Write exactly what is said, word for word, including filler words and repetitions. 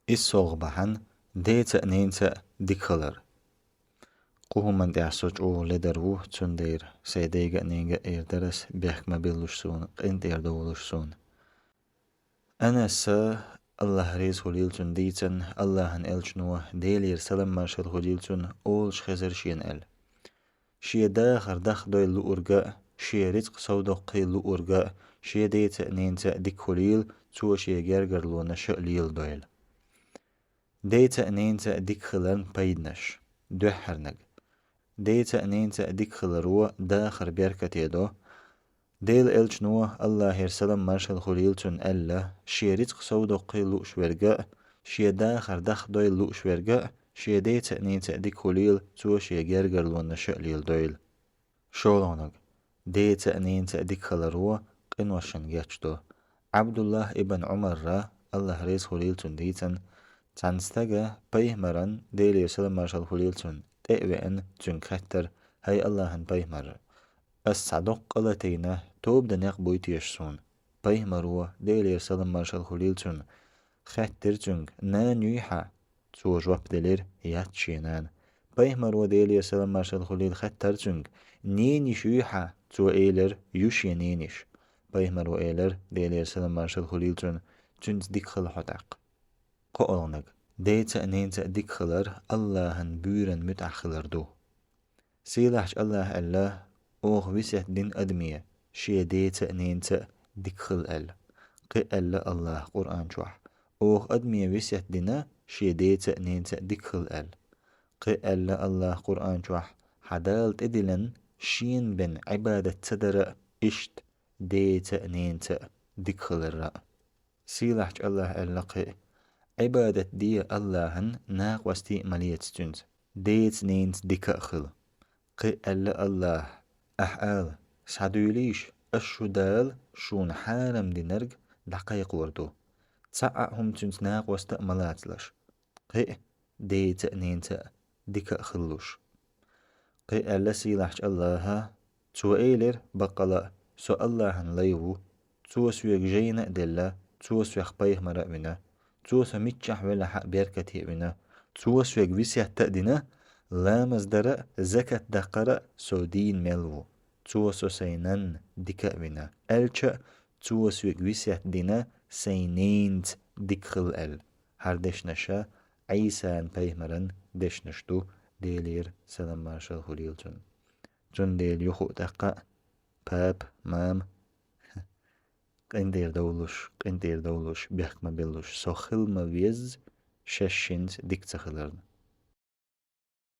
Иза совгӀа бахьан деца а, ненца а дика хилар. Кху хӀуманна тӀехь со чӀогӀа ледар ву, цундела сайн дега а, ненга а эр дара ас, бехк ма биллалаш суна, къинтӀера довлалаш суна. Анаса, Аллахь реза хуьлийла цунна, дийцина, Аллахьан элчано, Делера салам-маршалла хуьлийла цунна, олуш хезар шена аьлла: «Шен дахар дахдойла луурга а, шен рицкъ совдоккхийла луурга а, шен деца а, ненца а дика хуьлийла, цо шен гергарлонаш а леладойла». Деца а, ненца а дика хиларан пайданаш. Дуьххьарниг. Деца а, ненца а дика хиларо дахар беркате до. Делан элчано, Аллахьера салам-маршалла хуьлийла цунна, аьлла: «Шен рицкъ совдоккхийла лууш верг а, шен дахар дахдойла лууш верг а, шен деца а, ненца а дика хуьлийла, цо шен гергарлонаш а леладойла». ШолгӀаниг. Деца а, ненца а дика хиларо къиношна гечдо. Ӏабдуллахь ибн Ӏумара, Аллахь реза хуьлийла цунна, дийцина, цхьана стага пайхамаран, Делера салам-маршалла хуьлийла цунна, тӀе а веана, цуьнга хаьттира: «ХӀай Аллахьан пайхамар, ас цхьа доккха къа латийна, тоба дан некъ буй теша суна?» Пайхамаро, Делера салам-маршалла хуьлийла цунна, хаьттира цуьнга: «Нана юй хьан?» Цо жоп делира: «Яц шен нана». Пайхамаро, Делера салам-маршалла хуьлийла, хаьттира цуьнга: «Ненайиша юй хьан?» Цо элира: «Ю шен ненайиша». Пайхамаро элира, Делера салам-маршалла хуьлийла цунна: «Цуьнца дика хила хьо тӀаккха». КхоалгӀаниг. Деца а, ненца а дика хилар Аллахьан буьйранна муьтӀахь хилар ду. Сийлахьчу Аллахьа аьлла: «Оха весет дина адаме шен деца а, ненца а дика хила», аьлла. Кхин а аьлла Аллахьа Къуръан чохь: «Оха адаме весет дина шен деца а, ненца а дика хила», аьлла. Кхин а аьлла Аллахьа Къуръан чохь: «Хьан Дала тӀедиллина шена бен Ӏибадат ца дара а, иштта деца а, ненца а дика хиларра а». Сийлахьчу Аллахьа аьлла кхин а: «Ӏибадат де Аллахьан, накъостий а ма леца цуьнца, деца-ненца дика а хила». Кхин а аьлла Аллахьа: «Ахьа ала, схьадуьйлийша, ас шу Дала шуна хьарам динарг дӀакхайкхор ду. Цхьа а хӀума цуьнца накъоста а ма лацалаш». Кхин а: «Деца а, ненца а дика а хилалуш». Кхин а аьлла сийлахьчу Аллахьа: «Цо элира, баккъала а, со Аллахьан лай ву, Цо соьга жайна а делла, Цо соьх пайхамар а вина, Цо со миччахь велахь а беркате а вина, Цо соьга весет а дина, ламаз дара а, закат даккхара а со дийна мел ву, Цо со сайн нанна дика а вина», аьлча а, «Цо соьга весет дина, сайн ненца дика хила», аьлла. ХӀара дешнаш Ӏийсан пайхамаран дешнаш ду, Делера салам-маршалла хуьлийла цунна. Цундела юха а тӀаккха а: «Папа, мама, къинтӀера довлуш, къинтӀера довлуш, бехк ма биллалуш, со хила ма везза шаьш шинца дика ца хиларна».